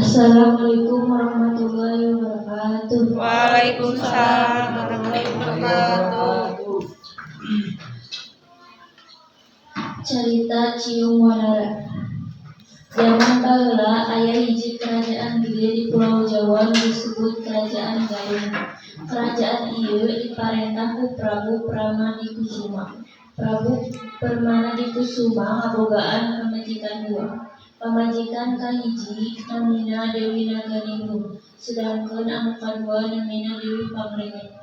Assalamualaikum warahmatullahi wabarakatuh. Waalaikumsalam warahmatullahi wabarakatuh. Carita Ciung Wanara. Jaman baheula aya hiji kerajaan gede di Pulau Jawa nu disebut Kerajaan Galuh. Kerajaan ieu diparentah ku Prabu Pramadikusuma. Prabu Permanadikusuma ngabogaan pamajikan dua. Pamajikan kahiji namina Dewi Naganingrum, sedangkeun anu kadua namina Dewi Pangrenyep.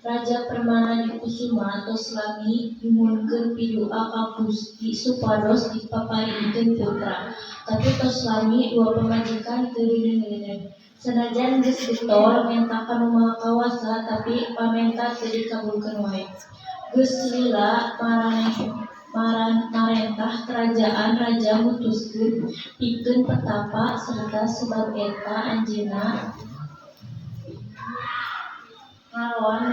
Raja Permanadikusuma tos lami nyuhunkeun pidua ka Gusti supados dipaparikeun putra, tapi tos lami dua pamajikan teu dideungeun. Sanajan geus getol menta ka Nu Maha Kawasa, tapi pamenta teu dikabulkeun wae. Geus lila marentah kerajaan, raja mutuskeun pikeun petapa sarta sebab eta anjeunna ngaloan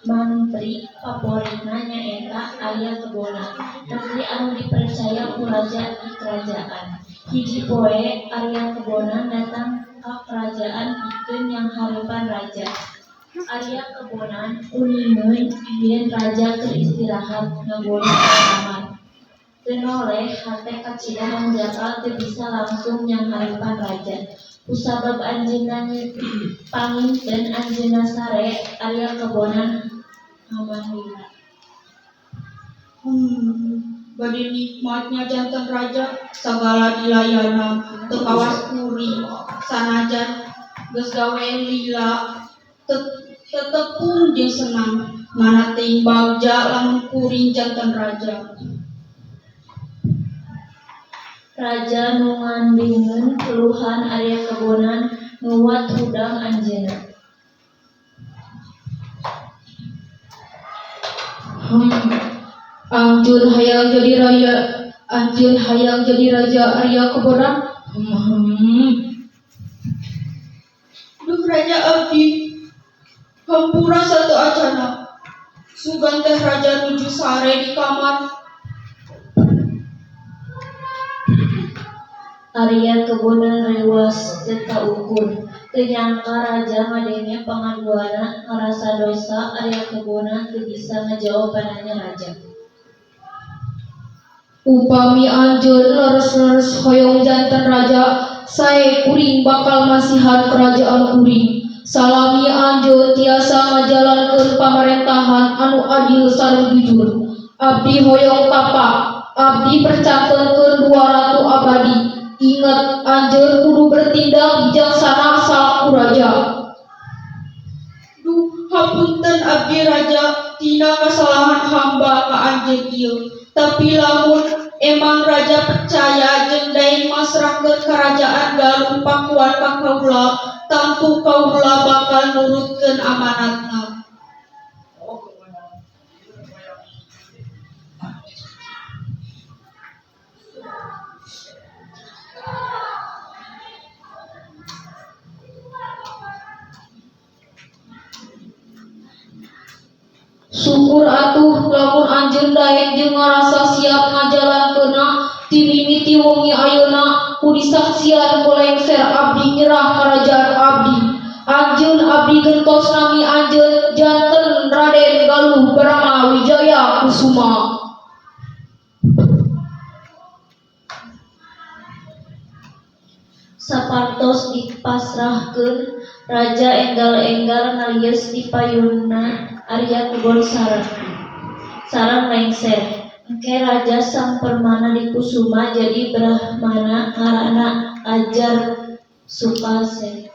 mantri paporitna nyaeta Arya Kebonan, menteri anu dipercaya ku raja di kerajaan. Hiji poe Arya Kebonan datang ka kerajaan pikeun nyanghareupan raja. Arya Kebonan uningeun yen raja keur istirahat ngagoleh ka kamar. Teu noleh hate kacida hanjakal teu bisa langsung nyanghareupan raja. Kusabab anjeunna panginten anjeunna sare, Arya Kebonan haman lila. Bade nikmatnya janten raja, sagala dilayanan, teu kawas kuring, sanajan geus gawe lila, teu tepung jeung senang, mana teuing bagja lamun kuring janten raja. Raja nu ngadengeun keluhan Arya Kebonan nuwat hudang anjeunna. Anjeun hayang jadi raja, anjeun hayang jadi raja Arya Kebonan. Duh raja abdi, hampura satu acana. Sugan teh raja nuju sare di kamar. Arya Kebonan reuwas teu kaukur. Teu nyangka raja ngadenge pangaduanna, ngarasa dosa Arya Kebonan teu bisa ngajawab pananya raja. Upami anjeun leres-leres hoyong janten raja, sae kuring bakal masihan kerajaan kuring. Salami anjeun tiasa ngajalankeun pamarentahan anu adil sareng jujur. Abdi hoyong tapa, abdi percantenkeun dua ratu abadi. Ingat, anjeun kudu bertindak bijaksana salaku raja. Duh, hapunten abdi raja tina kasalahan hamba ka anjeun ieu. Tapi lamun emang raja percaya jeung daeng masrahkeun kerajaan Galuh Pakuan ka kaula, tangtu kaula bakal nurutkeun amanatna. Syukur atuh lamun anjeun daek jeung ngarasa siap ngajalankeunna ti mimiti wengi ayeuna ku disaksian ku lengser abdi nyerah karajaan abdi. Anjeun abdi gentos nami anjeun janten Raden Galuh Brahma Wijaya Kusuma. Sapartos dipasrahkeun, raja enggal-enggal ngalieus di payunna Arya Kebon sareng lengser. Engke raja Sang Permana Dikusuma jadi brahmana ngaranna Ajar Sukasena.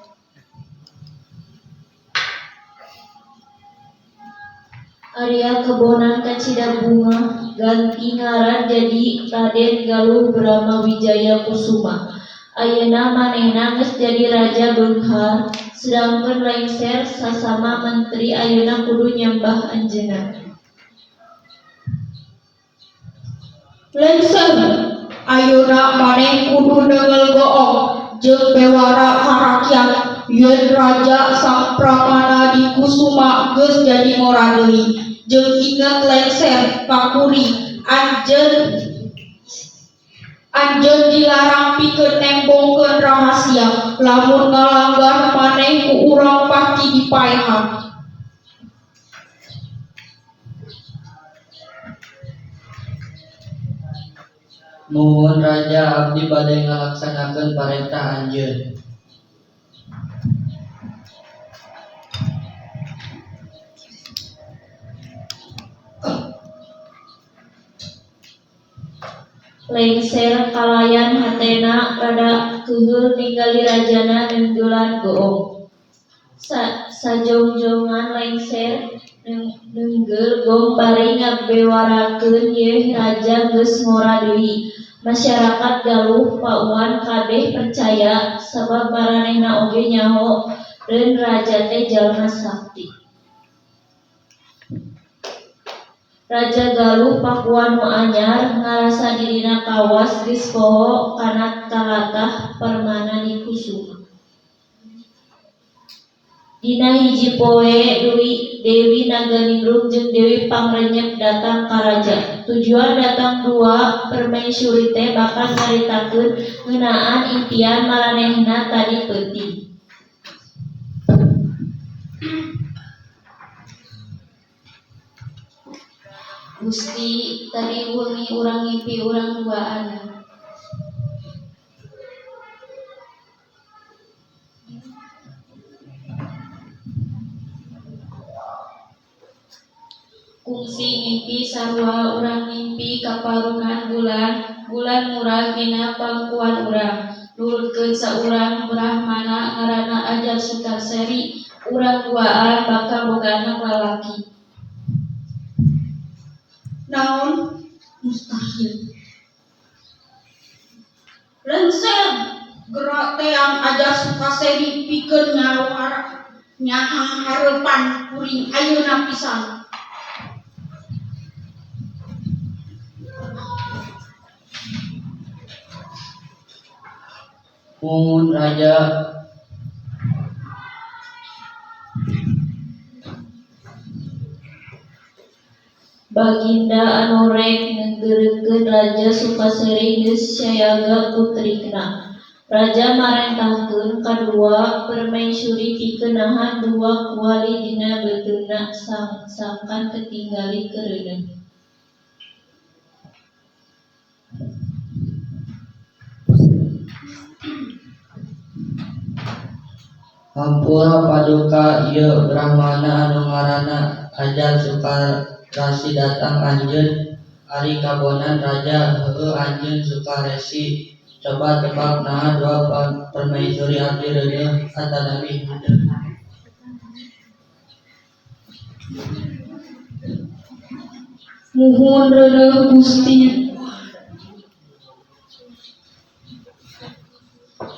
Arya Kebonan kacida bungah ganti ngaran jadi Raden Galuh Brahma Wijaya Kusuma. Ayeuna manehna geus jadi raja beunghar, sedangkeun lengser sasama menteri ayeuna kudu nyembah anjeunna. Lengser, ayeuna maneh kudu neunggeul goong jeung bewara ka rakyat yen raja Sang Pramana Dikusuma geus jadi ngora deui. Jeung inget lengser ka kuring anjeun Anjeun dilarang pikeun nembongkeun rahasia, lamun ngalanggar maneh ku urang pasti dipaehan. Muhun Raja, abdi bade ngalaksanakeun parentah anjeun. Lengser kalayan hatena rada keuheul ningali rajana neunggeulan goong. Sajongjongan Lengser neunggeul gong bari ngabewarakeun yeuh raja geus ngora deui. Masyarakat Galuh Pakuan kabeh percaya sabab maranehna oge nyaho reun raja teh jalma sakti. Raja Galuh Pakuan nu anyar ngarasa dirina kawas geus poho kana talatah Permana Dikusuma. Dina hiji poe Dewi Naganingrum jeung Dewi Pangrenyep datang ka raja. Tujuan datang dua permaisuri teh bakal nyaritakeun ngeunaan impian maranehna tadi peuting. Gusti, tadi wengi urang ngimpi urang duaan. Kungsi ngimpi sarua urang ngimpi kaparunan bulan, bulan murag dina pangkuan urang. Nurutkeun saurang brahmana ngaranna Ajar Sukaseri, urang duaan bakal boga anak lalaki. Naon? Mustahil. Lengser gerak teang Ajar Sukaseri pikeun nyahang hareupan kuring ayeuna pisan. Muhun Raja. Baginda anu rek ngeugeureukeun Raja Sukaseri geus sayaga putrina. Raja marentahkeun kadua permaisuri pikeun nahan dua kuali dina beuteungna sangkan katinggali keureuneuh. Hampura paduka ieu brahmana anu ngaranna Ajar Sukaresi datang anjeun ari kabonan raja heueuh anjeun Sukaresi coba tebak naha dua permaisuri abdi reuneuh atanapi henteu. Muhun reuneuh Gusti.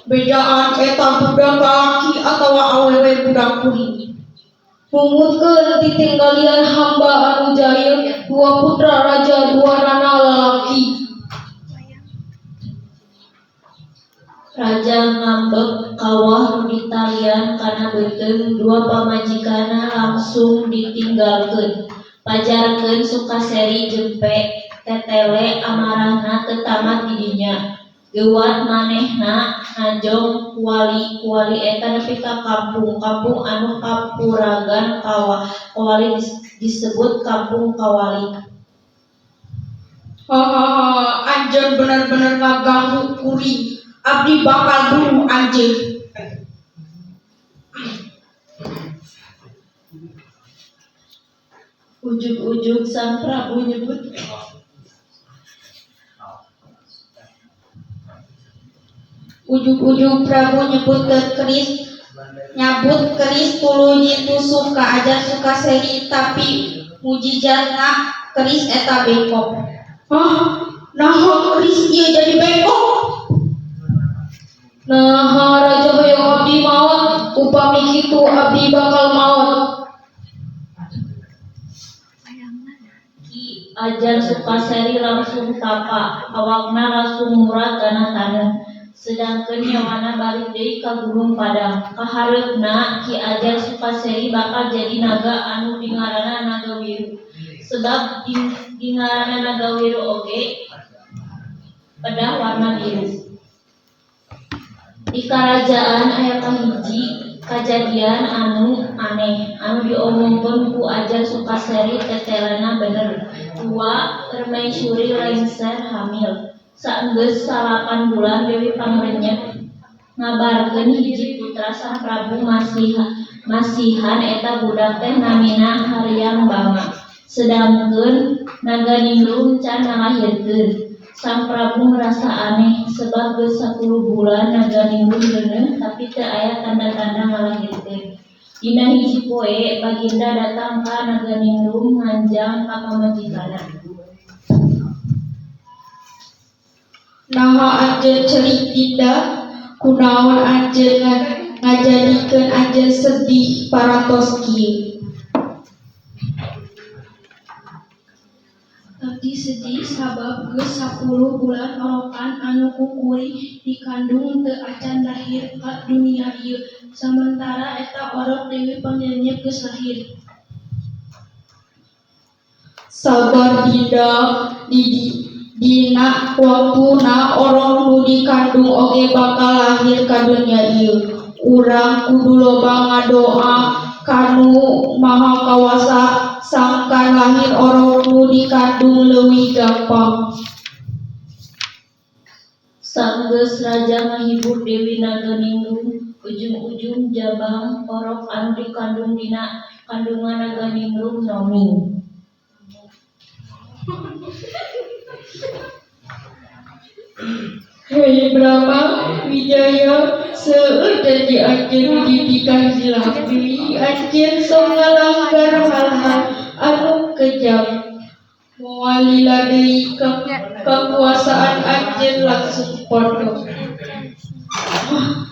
Bejaan eta budak lalaki atawa awewe budak kuring. Numutkeun titinggalian hamba anu jail, dua putra raja dua nana lalaki. Raja ngambek kawah nu ditalian kana beuteung dua pamajikanna langsung ditinggalkeun. Pajarkeun Sukaseri jempe tetele amarahna teu tamat di dinya. Geuwat manehna najong kuali-kuali eta nepi ka kampung-kampung anu kapuragan kawali disebut Kampung Kawali. Hahaha, anjeun bener-bener ngaganggu kuring. Abdi bakal bunuh anjeun. Ujug-ujug Sang Prabu nyebut Ujug-ujug Prabu nyebut keris nyabut keris tuluy ditusuk ka Ajar Sukaseri tapi mujijatna keris eta bengkok. Hah? Naha keris ieu jadi bengkok? Naha raja hoyong abdi maot, upami kitu abdi bakal maot. Ki Ajar Sukaseri langsung tapa, awakna langsung murag kana taneuh. Sedangkeun nyawana balik deui ka Gunung Padang. Kahareupna Ki Ajar Sukaseri bakal jadi naga anu dingaranan Nagawiru. Sebab dingaranan Nagawiru oge Pedah warna biru. Di karajaan aya kahiji kajadian anu aneh anu diomongkeun ku Ajar Sukaseri tetelana bener. Dua permaisuri lengser hamil. Saenggeus 9 bulan Dewi Pangrenyep ngabarkeun hiji putra Sang Prabu masihan eta budak teh namina Haryang Banga. Sedangkeun Naganingrum can ngalahirkeun. Sang Prabu ngarasa aneh sebab geus 10 bulan Naganingrum reuneuh tapi teu aya tanda-tanda ngalahirkeun. Dina hiji poe baginda datang ka Naganingrum nganjang ka pamajikanna. Naha anjeun cerik Dinda? Kunaon anjeun ngajadikeun anjeun sedih parantos kieu? Abdi sedih sabab geus 10 bulan orokan anu ku kuring dikandung teu acan lahir ka dunia ieu, samentara eta orok Dewi Pangrenyep geus lahir. Sabar Dinda, dina waktuna orok nu dikandung oge bakal lahir ka dunia ieu. Urang kudu loba ngadoa ka Nu Maha Kawasa sangkan lahir orok nu dikandung leuwih gampang. Sanggeus raja ngahibur Dewi Naganingrum, ujung-ujung jabang orok anu dikandung dina kandungan Naganingrum noming. Hei Brahma Wijaya, seueur janji anjeun dipikahilap deui anjeun sok ngalanggar hal-hal anu kejam. Moal lila deui kakuasaan anjeun langsung pondok. Hah,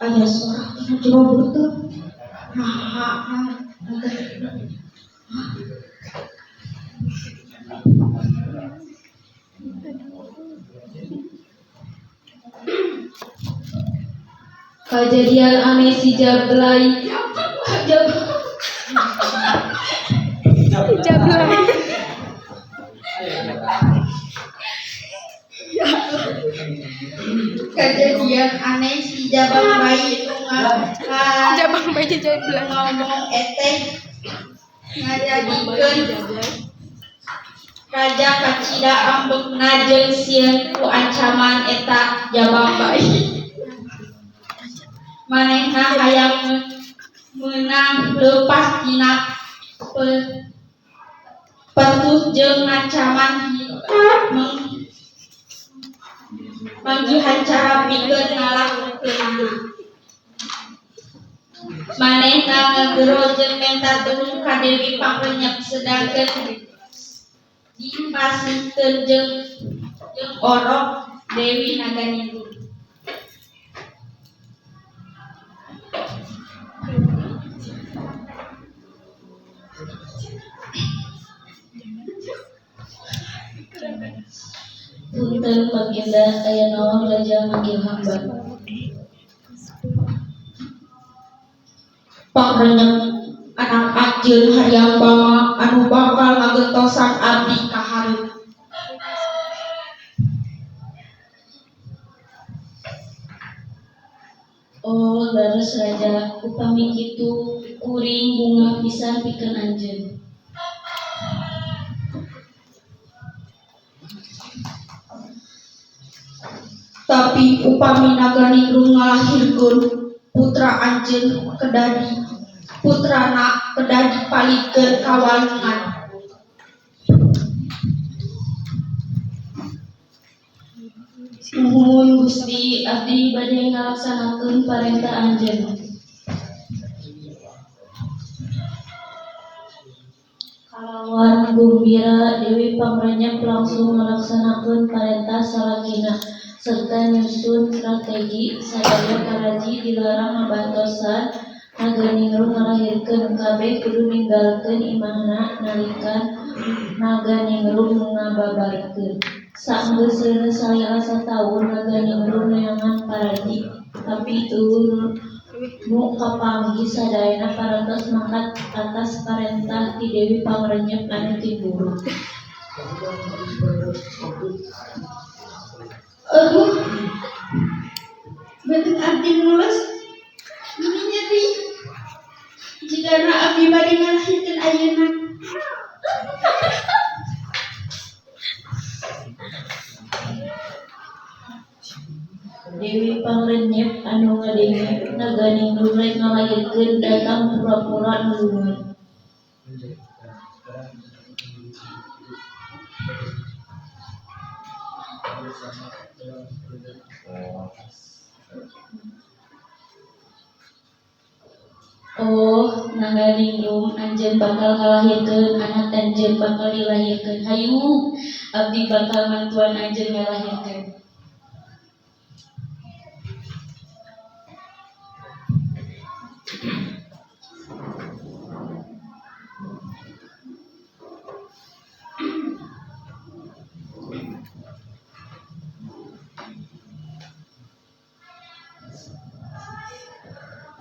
aya sora tina jero beuteung. Naha Kajadian aneh si Jablay. Jablay. Kajadian aneh si jabang bayi nu Jabang bayi jablay. ngomong eteh ngajadikeun raja kacida ambekna jeung sieun ku ancaman eta jabang bayi. Manehna hayang meunang leupas tina petus jeung ancaman manggihan cara pikeun ngalakukeunana. Manehna ngagero jeung menta tulung ka Dewi Pangrenyep sedangkeun dipasihkeun jeung orok Dewi Naganingrum. Punten baginda, aya naon raja manggil hamba? Pangrenyep anak anjeun Haryang Banga anu bakal ngagentosan abdi ka hareup. Oh, leres raja, upami kitu kuring bungah pisan pikeun anjeun. Tapi upami Naganingrum ngalahirkeun putra anjeun kedah di putrana kedah dipalidkeun ka walungan. Nuhun Gusti, abdi bade ngalaksanakeun parentah anjeun. Kalawan gumbira Dewi Pangrenyep langsung ngalaksanakeun parentah salakina serta nyusun strategi sadaya karaji dilarang ngabantosan Naganingrum ngalahirkeun kabeh kudu ninggalkeun imahna nalika Naganingrum ngababarkeun. Saenggeus reuneuh salila sataun Naganingrum neangan paraji tapi euweuh nu kapanggih sadayana parantos mangkat atas parentah ti Dewi Pangrenyep anu timburu. Aduh, bentuk abdi mules ini nyeri. Jigana abdi bade ngalahirkeun ayeuna. Dewi Pangrenyep anu ngadenge Naganingrum rek ngalahirkeun datang pura-pura nulungan. Oh, Naganingrum anjeun bakal ngalahirkeun anak anjeun bakal dilahirkeun. Hayu, abdi bakal mantuan anjeun ngalahirkeun.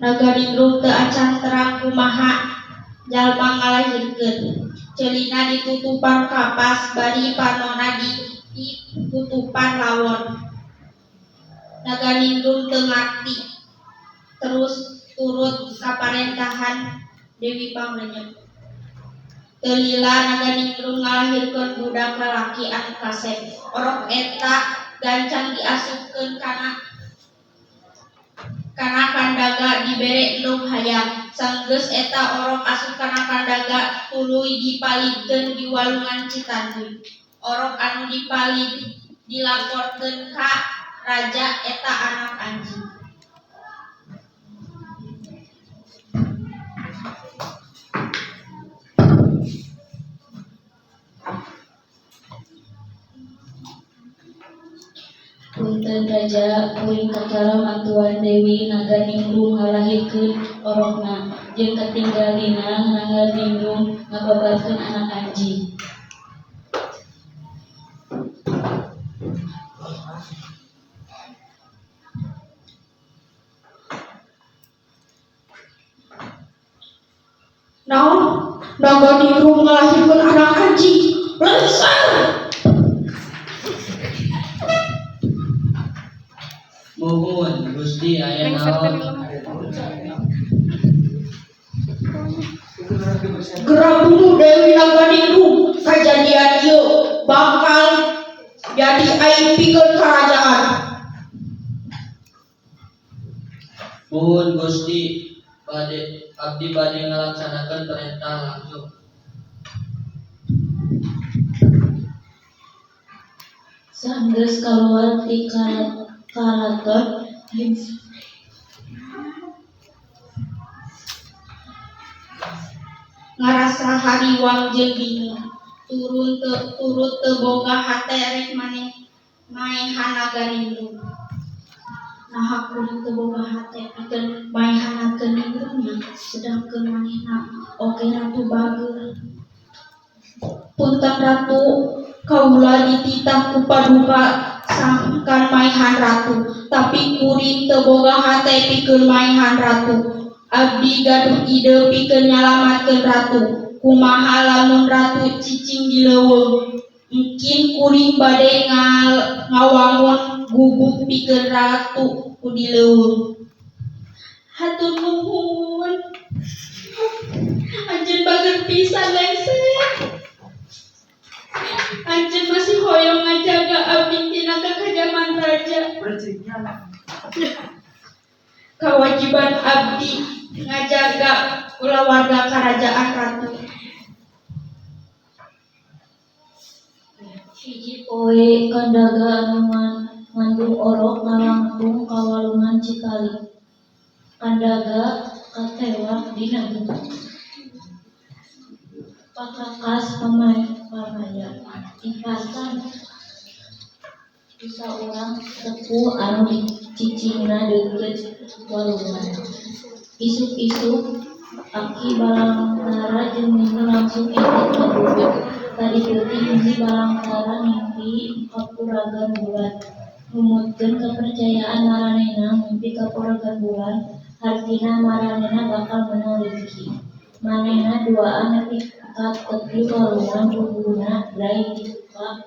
Naganingrum teu acan terang kumaha jalma ngalahirkeun. Ceulina ditutupan kapas bari panona ditutupan lawon. Naganingrum teu ngarti terus turut kaparentahan Dewi Pangrenyep. Teu lila Naganingrum ngalahirkeun budak lalaki anu kasep. Orok eta gancang diasupkeun kana kandaga dibere endog hayam. Sanggeus eta orok asup kana kandaga tuluy dipalidkeun di walungan Citanduy. Orok anu dipalid dilaporkeun ka raja eta anak anjing. Punten Raja, kuring kakara mantuan Dewi Naganingrum ngalahirkeun orokna jeung katinggalina Naganingrum ngababarkeun anak anjing. Naon? Naganingrum ngalahirkeun anak anjing. Lengser! Muhun Gusti aya naon? Geura bunuh Dewi Naganingrum. Kajadian ieu bakal jadi aib pikeun karajaan. Muhun Gusti bade abdi bade ngalaksanakeun perintah langsung. Sanggeus kaluar ti karaton Ngarasa hariwang jeung bingung. Turut teu boga hate rek maehan Naganingrum. Naha kuring teu boga hate pikeun maehan Naganingrum nya, sedangkeun manehna oge ratu bageur. Punten Ratu, kaula dititah ku paduka sangkan maehan ratu, tapi kuring teu boga hate pikeun maehan ratu. Abdi gaduh ide pikeun nyalamatkeun ratu. Kumaha lamun ratu cicing di leuweung? Mungkin kuring bade ngawangun gubuk pikeun ratu ku di leuweung. Hatur nuhun. Anjeun bageur pisan lengser. Anjeun masih hoyong ngajaga abdi tina kakajaman raja. Kawajiban abdi ngajaga kulawarga karajaan ratu. Hiji poe kandaga anu ngandung orok ngalangkung ka walungan Citali. Kandaga katewak dina gubuk. Pakakas pamaya dipasang ku saurang sepuh anu cicingna deukeut walungan. Isuk-isuk Aki Balangtara jeung Nini langsung indit ka gubuk. Tadi peuting Nini Balangtara ngimpi kapuragan bulan. Numutkeun kapercayaan maranehna ngimpi kapuragan bulan hartina maranehna bakal meunang rejeki. Manehna duaan nepi ka tepi walungan bumbuna bray dibuka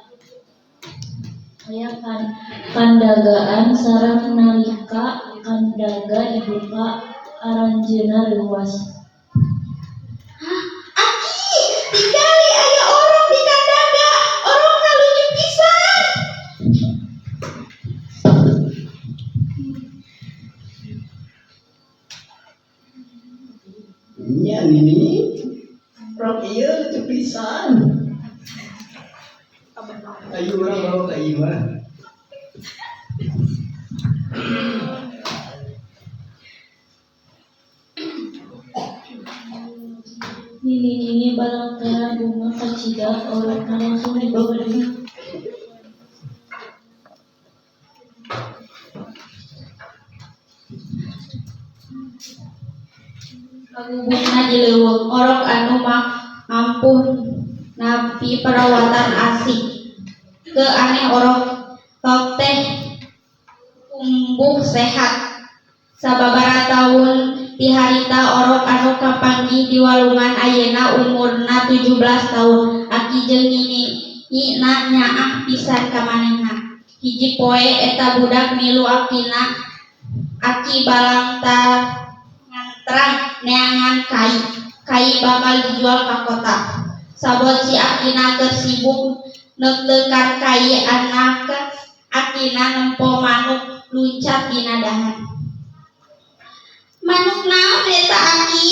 aya kandagaan sareng nalika kandaga dibuka aranjeunna reuwas. Hah, Aki, tingali aya orok di kandaga. Orokna lucu pisan. Nya Nini, rok ieu lucu pisan. Ayo urang bawa ka imah. Nini-nini Balangtara bungah kacida orokna langsung dibawa deui. Kagugukna di leuweung. Orok anu mampu nampi perawatan asih. Teu aneh orok teh tumbuh sehat. Sababaraha taun ti harita orok anu kapanggih di walungan ayeuna umurna 17 taun. Aki jeung ninina nyaah pisan ka manehna. Hiji poe eta budak milu akina Aki Balangtara ngantrang neangan kai. Kai bakal dijual ka kota. Sabot si akina keur sibuk neukteukan kai anak akina nempo manuk luncat dina dahan. Manuk naon eta Aki?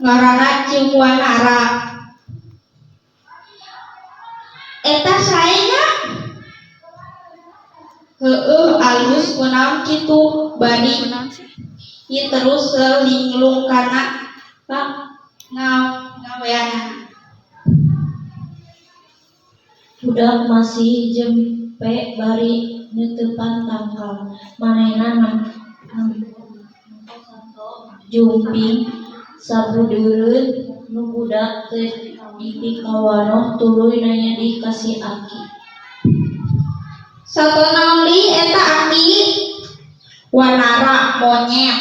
Ngaranna Ciung Wanara. Eta sae nya? Heueuh alus kunaon kitu bari terus linglung kana pagaweanana. Budak masih jempe bari neuteupan tangkal. Manehna nempo sato jumping sabudeureun nu budak teu dipikawanoh tuluy nanya deui ka si aki. Sato naon deui eta Aki? Wanara monyet.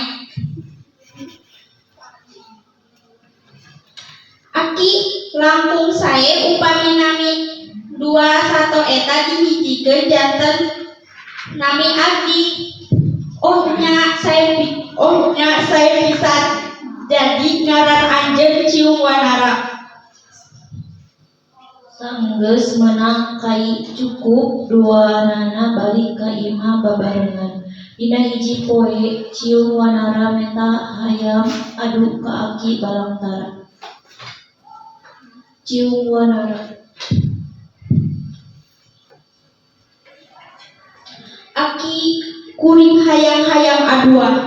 Aki langkung sae upami nami dua sato eta dihijikeun janten nami abdi. Oh nya sae pisan jadi ngaran anjeun Ciung Wanara. Saenggeus meunang kai cukup duanana balik ka imah babarengan. Dina hiji poe Ciung Wanara menta hayam adu ka Aki Balangtara. Ciung Wanara. Aki kuring hayang hayam aduan.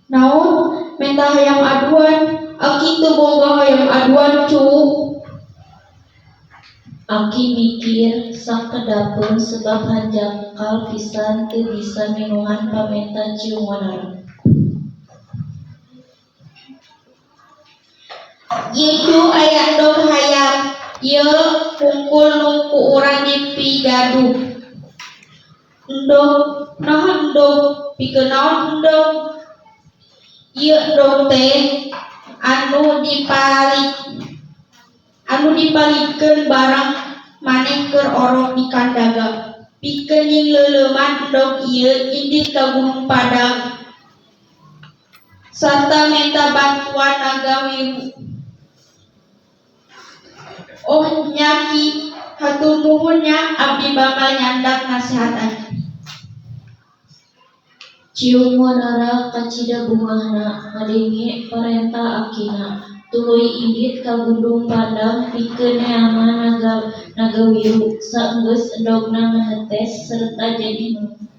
Naon menta hayam aduan? Aki teu boga hayam aduan cu. Aki mikir sakedapeun sebab hanjakal pisan teu bisa menuhan pamenta Ciung Wanara. Ieu cu aya endog hayam ieu hungkul nu ku urang dipigaduh. Endog naha endog pikeun naon endog? Ieu endog teh anu dipalidkeun barang maneh keur orok di kandaga. Pikeun nyingleuleuman endog ieu indit ka Gunung Padang sarta menta bantuan Naga Wiru. Oh nya Ki, hatur nuhun nya abdi bakal nyandak nasihat anjeun. Ciung Wanara kacida bungahna ngadenge parentah akina. Tuluy indit ka Gunung Padang pikeun neangan Naga Wiru. Saenggeus endogna ngahetes sarta jadi meunang.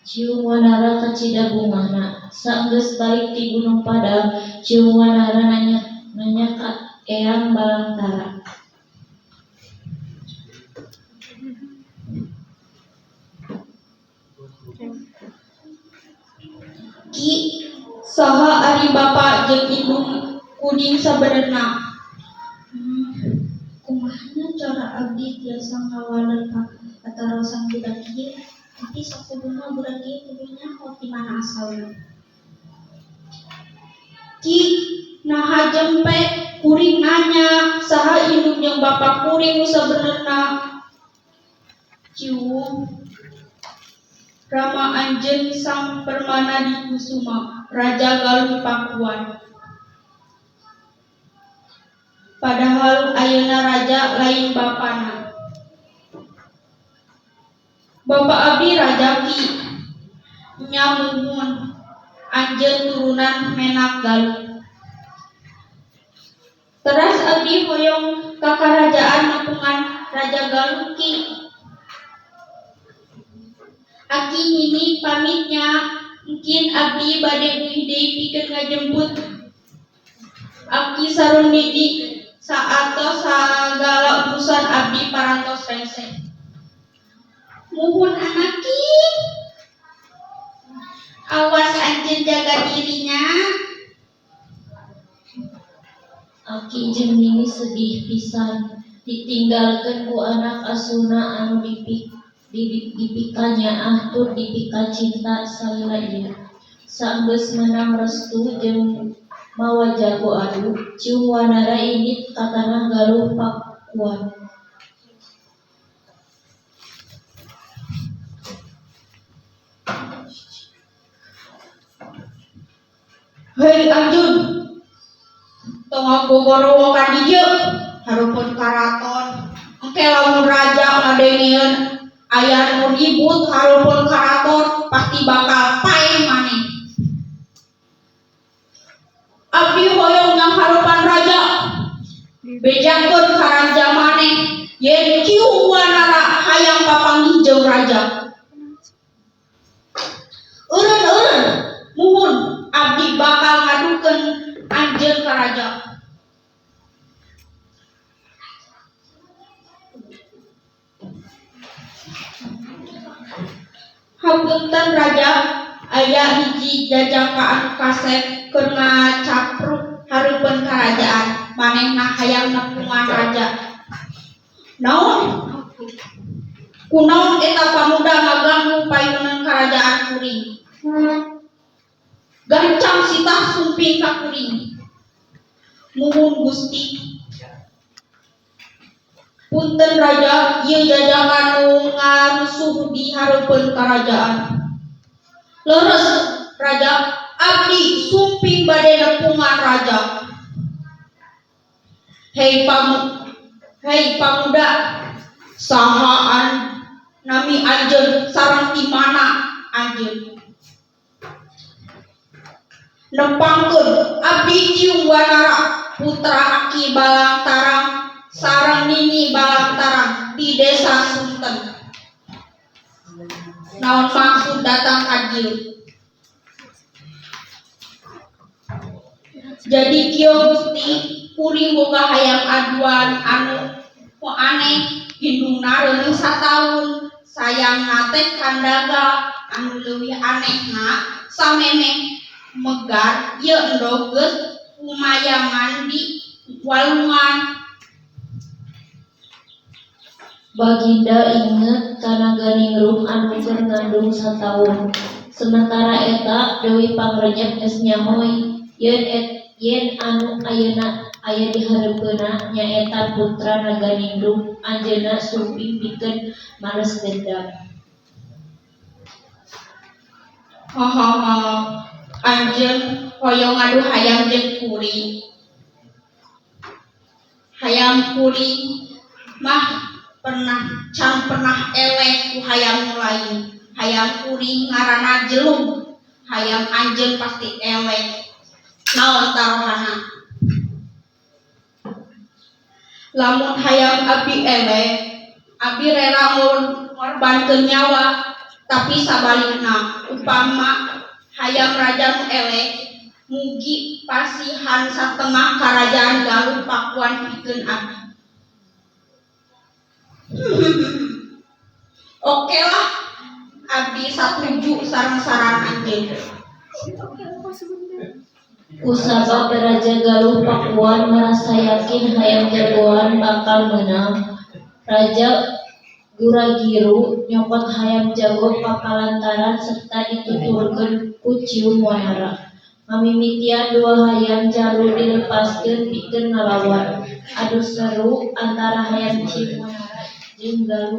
Ciung Wanara kacida bungahna. Saenggeus balik ti Gunung Padang, Ciung Wanara nanya ka Eyang Balangtara. Ki, saha ari bapa jeung indung kuring sabenerna? Kumaha nya cara abdi tiasa ngawaler patarosan budak ieu? Tapi sakuduna budak ieu kudu nyaho ti mana asalna. Ki, naha jempe? Kuring nanya, saha indung jeung bapa kuring nu sabenerna? Ciung. Rama anjeun Sang Permana Dikusuma, Raja Galuh Pakuan. Padahal ayeuna raja lain bapana. Bapa abdi raja, Ki. Nya muhun, anjeun turunan menak Galuh. Teras abdi hoyong ka karajaan nepungan Raja Galuh, Ki. Aki nini pamit nya, engkin abdi bade uih deui pikeun ngajemput aki sareng nini saatos sagala urusan abdi parantos rengse. Muhun anaki. Awas anjeun jaga dirinya. Aki jeung nini sedih pisan ditinggalkeun ku anak asuhna anu dipikanyaah tur dipikacinta salila ieu. Saenggeus meunang restu jeung mawa jago adu, Ciung Wanara indit ka tanah Galuh Pakuan. Hei anjeun, tong ngagogorowokan ka dieu hareupeun karaton. Engke lamun raja ngadengeun aya nu ribut hareupeun karaton, pasti bakal paeh maneh. Abdi hoyong nyanghareupan raja. Bejakeun ka raja maneh yen Ciung Wanara hayang papanggih jeung raja. Eureun-eureun, muhun abdi bakal ngadukeun anjeun ka raja. Hapunten raja, aya hiji jajaka anu kasep keur ngacapruk hareupeun karajaan. Manehna hayang nepungan raja. Naon? Kunaon eta pamuda ngaganggu payunan karajaan kuring? Gancang sitah sumping ka kuring. Muhun Gusti. Punten raja, ieu jajaka nu ngarusuh di hareupeun karajaan. Leres raja, abdi sumping bade nepungan raja. Hei pamuda, saha nami anjeun sareng ti mana anjeun? Nepangkeun, abdi Ciung Wanara, putra Aki Balangtarang sareng Nini Balangtarang di desa Sunten. Naon maksud datang ka dieu? Jadi kieu Gusti, kuring boga hayam aduan anu aneh, indungna reuneuh sataun, sayangna teh kandaga. Anu leuwih anehna, samemeh megar ieu endog geus kumayangan di walungan. Baginda inget ka Naganingrum anu keur ngandung sataun. Sementara eta Dewi Pangrenyep geus nyaho yen anu ayeuna aya di hareupeunna nyaeta putra Naganingrum. Anjeunna sumping pikeun males dendam. Hahaha, anjeun hoyong ngadu hayam jeung kuring. Hayam kuring mah can pernah eleh ku hayam nu lain. Hayam kuring ngaranna Jelung. Hayam anjeun pasti eleh. Naon taruhanna? Lamun hayam abdi eleh, abdi rela ngorbankeun nyawa. Tapi sabalikna, upama hayam raja nu eleh, mugi pasihan satengah karajaan Galuh Pakuan pikeun abdi. Oke lah, abdi satuju sareng saran anjeun. Kusabab Raja Galuh Pakuan merasa yakin hayam jagoan bakal meunang, Raja Guragiru nyokot hayam jago papalantaran serta dituturkeun ku Ciung Wanara. Ngamimitian dua hayam jalu dilepaskeun pikeun ngalawan. Adu seru antara hayam Ciung Wanara jeung Galuh.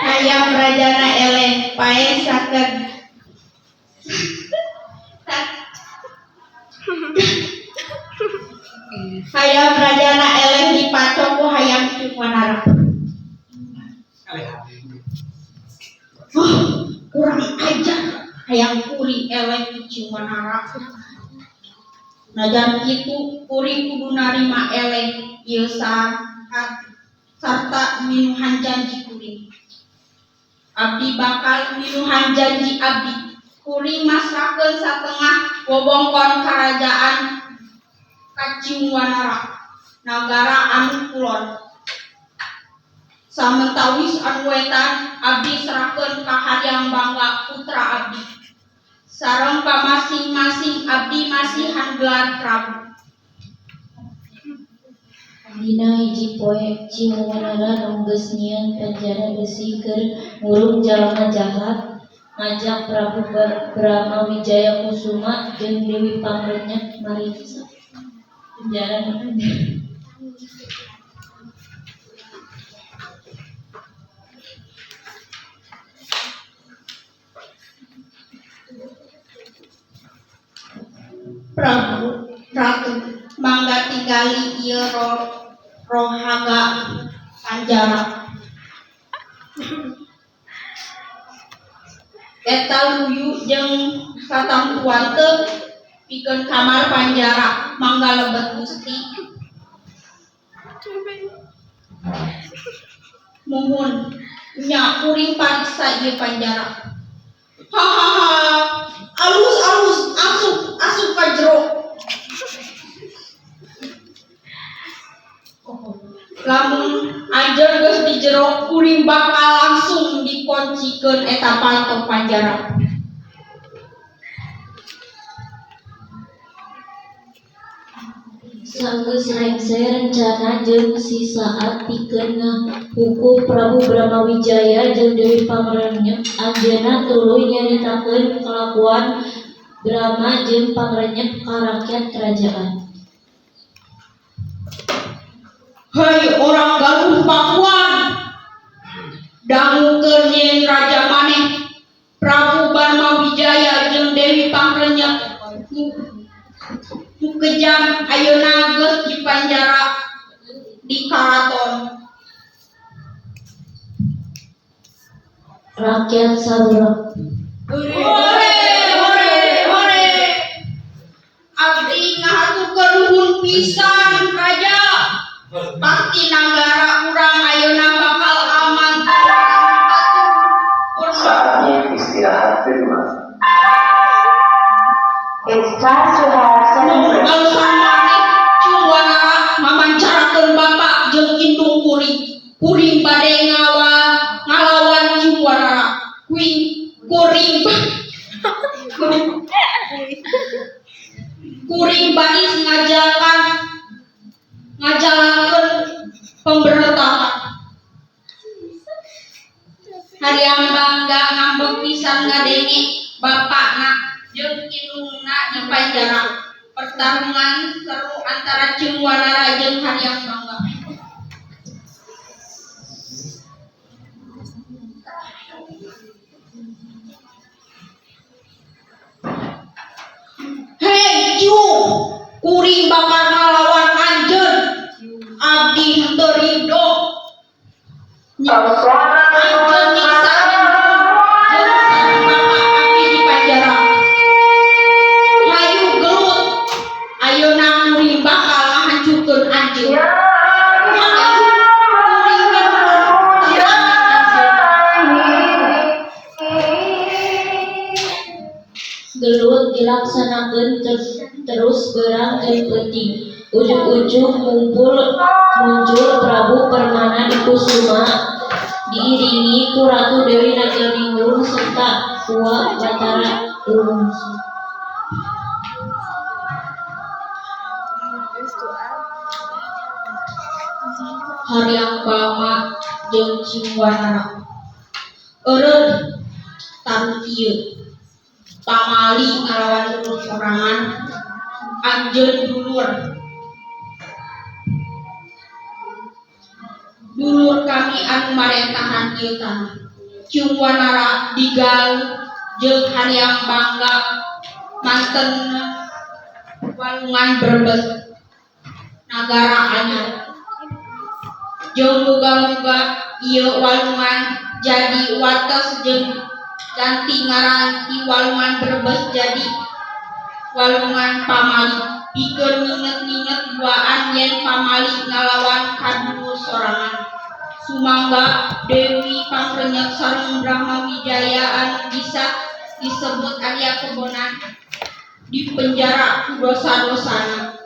Hayam rajana eleh paeh saked. Hayam rajana eleh dipacok ku hayam Ciung Wanara. Oh, kurang ajar hayam kuring eleh ku Ciung Wanara. Najan kitu kuring kudu narima eleh ieu sarta minuhan janji kuring. Abdi bakal minuhan janji abdi. Kuring masrahkeun satengah wewengkon karajaan ka Ciung Wanara, nagara anu kulon. Samentawis anu wetan abdi serahkeun ka Hayam Bangga putra abdi. Sareng ka masing-masing abdi masihan gelar prabu. Dina hiji poe, Ciung Wanara nu geus nyieun panjara besi keur ngurung jalma jahat ngajak Prabu Brama Wijaya Kusuma jeung Dewi Pangrenyep mariksa penjara nu anyar. Prabu Ratu mangga tingali ieu rohaga panjara. Eta luyu jeung katamtuan teu pikeun kamar panjara mangga lebet Gusti. Muhun nya kuring pariksa ieu panjara. Hahaha, alus alus asup asup ka jero. Lamun anjeun geus di jero kuring bakal langsung dikuncikeun eta panto panjara. Sanggeus rengse rencana jeung sisaat pikeun ngahukum Prabu Brama Wijaya jeung Dewi Pangrenyep, anjeunna tuluy nyaritakeun kalakuan Brama jeung Pangrenyep ka rakyat kerajaan. Hei orang Galuh Pakuan, dangukeun yen raja maneh Prabu Brama Wijaya jeung Dewi Pangrenyep nu kejam ayeuna geus dipanjara di karaton. Rakyat sarurak. Hore hore hore. Abdi ngahaturkeun nuhun pisan raja. Pasti nagara urang ayeuna bakal aman. Saatnya istirahat di rumah. It's time to have some Nuhun break. alasan maneh Ciung Wanara mamancarakeun bapak jeung indung kuring. Kuring bade ngalawan Ciung Wanara. Kuring kuring kuring baris ngajalankeun pemberontakan. Hayam Bangga ngambek pisan ngadenge bapakna jeung indungna di panjara. Pertarungan seru antara Ciung Wanara jeung Hayam Bangga. Hei Ciung, kuring bakal ngalawan anjeun. Abdi henteu ridho. Anjeun nyiksa indung jeung sareng bapak abdi di panjara. Hayu gelut, ayeuna kuring bakal ngahancurkeun anjeun. Hayu kuring minuman tantangan anjeun. Gelut dilaksanakeun terus beurang jeung peuting. Ujug-ujug muncul Prabu Permana Dikusuma Diiringi ku Ratu Dewi Naganingrum serta Uwa Batara Gurubungsu. Hariang Banga jeung Ciung Wanara. Eureun tarung ieu. Pamali ngalawan dulur sorangan. Anjeun dulur. Dulur kami anu marentahan ieu tanah. Ciung Wanara digaluh jeung Hariang Bangga manten Walungan Brebes nagara anyar. Jeung muga-muga ieu walungan jadi wates jeung ganti ngaran ti Walungan Brebes jadi Walungan Pamali pikeun nginget-nginget duaan yen Pamali ngalawan ka dulur sorangan. Sumangga Dewi Pangrenyep sareng Brahma Wijaya anu bisa disebut Arya Kebonan dipenjara ku dosa-dosana.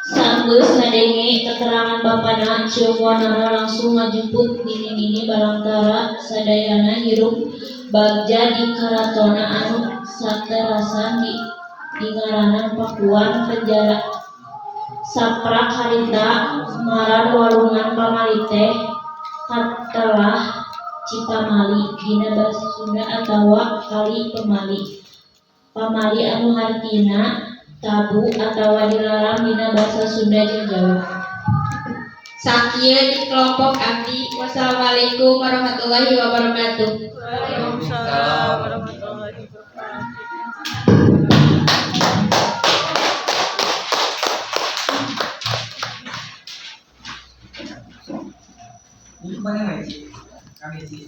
Saenggeus ngadenge keterangan bapana, Ciung Wanara langsung ngajemput nini-nini balangtara sadayana hirup bagja di karatonna anu saterasan dingaranan Pakuan Penjara. Saprak harita ngaran Walungan Pamali teh katelah Cipamali dina basa Sunda atawa Kali Pemali. Pamali anu hartina tabu atawa dilarang dina basa Sunda jeung Jawa. Sakieu di kelompok abdi. Wassalamualaikum warahmatullahi wabarakatuh. Waalaikumsalam warahmatullahi wabarakatuh. Ini kemana ngaji? Kami di